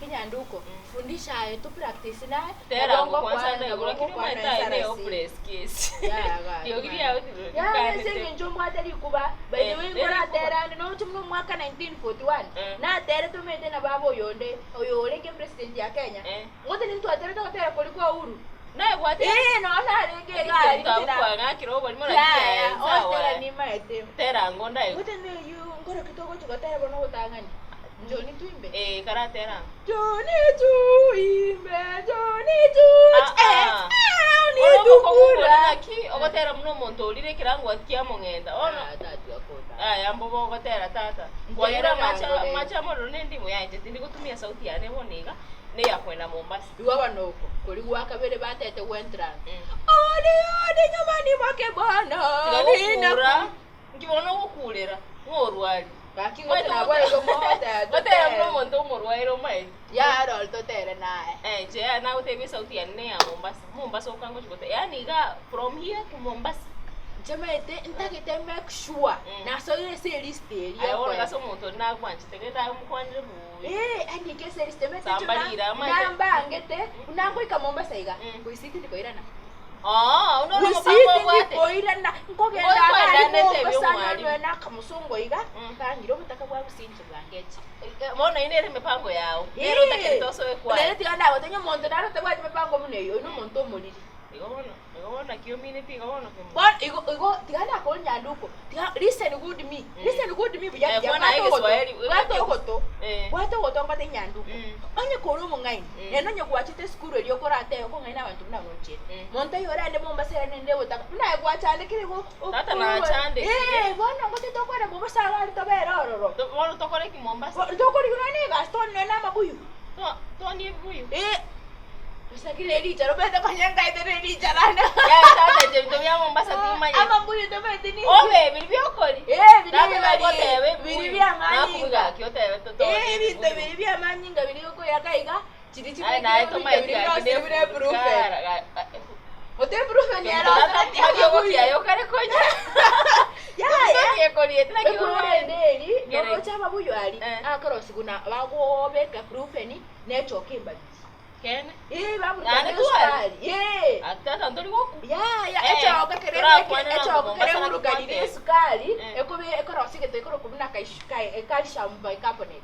Nyanduko, fundisha aye to practice naye, Tera nabo ango kwanza ngokwana ndaigure nabo lakini ngokwana omanyete aye ne SRC. hopeless case. Yaya gaki Riogi man. riao Yaani ase tiririkanete. eng'encho mbwate rikuba, by the Eh, way ne rikuba. nkoratera ande noroche buna omwaka 1941, Eh. naterete omanyete na baba oyonde, oyo orenge president ya Kenya, Eh. ngote nintwaterete ogotera koria kwa Uhuru. Naye gwatera Eh, nonya narenge iga aria Ekero inche na- kwang'akire oborimo lakini Yaya, aye sawa. ogotera nimaete. Tera ango ndaigwe. Ngote neywo nkoroki togochi gotera bono ogotang'ani. Njoni tuimbe. Eh, karatera ango. Njoni tuimbe, njoni tu- Ah, eh, ah. ah, Bono obokongu nitukura. bore naki ogotera buna omonto orire ekerango kiamong'enta bono Ah, tatu akota. aya mbobe ogotera tata Ntera kwanyora amache rango rero. amache amorero na endimo yaye tindi gotumia sauti yane bono iga neya kwenda Mombasa. Igo abana oko kori gwa kabere batete gwentrance. Mm. Odi odi nyumbani mwake Bwana Tiga nina gokura nki bono ogokurera ng'a orwari. Gaki ngote nabwo igo mogoteba Gotera buna totere. omonto omorwaire omaete. Yaya rori totere naye. Eh, inche yaya nagotebia esauti yane neya Mombasa. Mombasa oka ngochi gote yaani iga from here to Mombasa. Inche maete ntagete make sure Mm. nasoire ase elist eria Aye bono ekoenda. gose omonto oria nagwanchete genda aye omokwanere buya. Eh, andike ase elist emete inche Samba rira amaete. nambangete buna ngoika Mombasa iga, Mm. Gusii tindikoirana. Oo, buna ore Gusii omopango obwate. tindikoirana, nkogenda Ngoe iga kwenda aria nete Mombasa ebi'omwalimu. nonye na akamosongo iga, Mm. kang'ire obotaka bwa Gusii inche bwangeche. Eh, Bono eyio nere emipango yao. Nere otakerete osoe kwaye. Nere tiga ndagotebia omonto nare otabwati mipango buna eyio, oyio nomonto omoriri. Igo bono, igo bono naki omineti igo bono kemo. Bono igo igo tiga ndakore nyanduko, tiga listen good me, listen good me buya Eh, buya, kwana bwata ogoto, Egeswahili, bwata ogoto, Eh. bwata ogoto ngote nyanduko. Mm. Onye kore omong'aini, Mm. naende onye gwachete esukuru eria okoratebe okong'aina abanto buna gochete. Mm. Monto oyio orende Mombasa ere nende ogotaka, buna aye gwachandekire igo Tata okorwa- nachandekire. Eh, bono ngote tokwenda Mombasa iga aria tobere ororo. To- Bono tokore ki Mombasa? Bo- Tokorigia nonya na egasi toonie nonya na amabuyu. To- Toonie ebibuyu? Eh, gose ki ne richara omanyete konya nkaete ne richara ande. Yaya tata inche ebinto bia Mombasa timanyeti. Amabuyu tomanyeti ninki? Obe biri biokori. Eh, biri Tata biri nagoteba biri ebibuyu. bia amanyinga. Nakubuga gaki otebe totoonie Eh, ebinto ebibuyu. biri bia amanyinga biri okoyaka iga, chiri Aye chibekire naye ebinto tomaeti biri gaki birosire buna ebrufen. nefuru ga- Ote ebrufen eroseti Mariogo ki aye okare konya? Yaya. Gekoriete naki Ekurure orwaete. ende eri, Ngere. noroche amabuyu aria, Eh. akorosigwa na bagobeka brufen na echoka embabiri. Kene. Eh, baburukania Naende twari. esukari. Eh. Ati tata ntori gokwa. Yaya, Eh, echoka kere torakwane na echoka Mombasa kere naki burukani kwateba. esukari, Eh. ekobe ekorosia egento ekorokwa buna kaish- kai- calcium bicarbonate.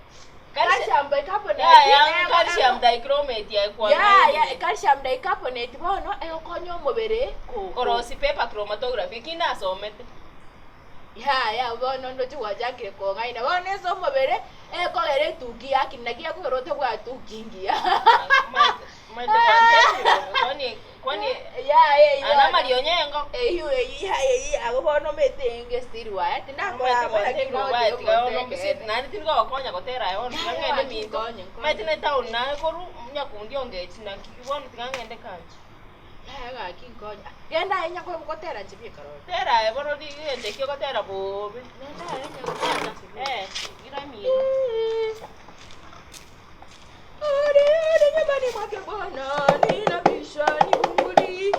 Calcium- Calcium bicarbonate. Yaya, ego- calcium ego- dichromate Yaya, ekwangaine. calcium dicarbonate bono egokonya omobere ko- ko- Korosi paper chromatography eki nasomete. Yaya bono ndoche gwachakire kong'aina bono ase omobere ekogera etuki yakina naki yakogera otabwati tuki ngiya. Maete maete gwantebire kwani kwani Yaya eyio ana amarionya engoko. Eyio eyio yaya eyio yago bono omanyete enge still waya Omanyete tindakora gwantebire lakini obae ogotebi tiga omonto bono mbuseti ekeene. naende tindi kogokonya gotera aye bono tiga Yaya ng'ende gaki minto. nkonye nkonye. Omanyete ne town naye korwa nyakundi ongechi naki bono tiga ng'ende kanchi. Yaya gaki nkonye. Genda aye nyakwe gotera inche bieka rori. Tera aye bono rigento ekio ogotera bobe. Genda aye nyakwe gotera inche bieka. Eh, iramie. Ore ore nyumbani mwake Bwana, ninabisha nifunguli.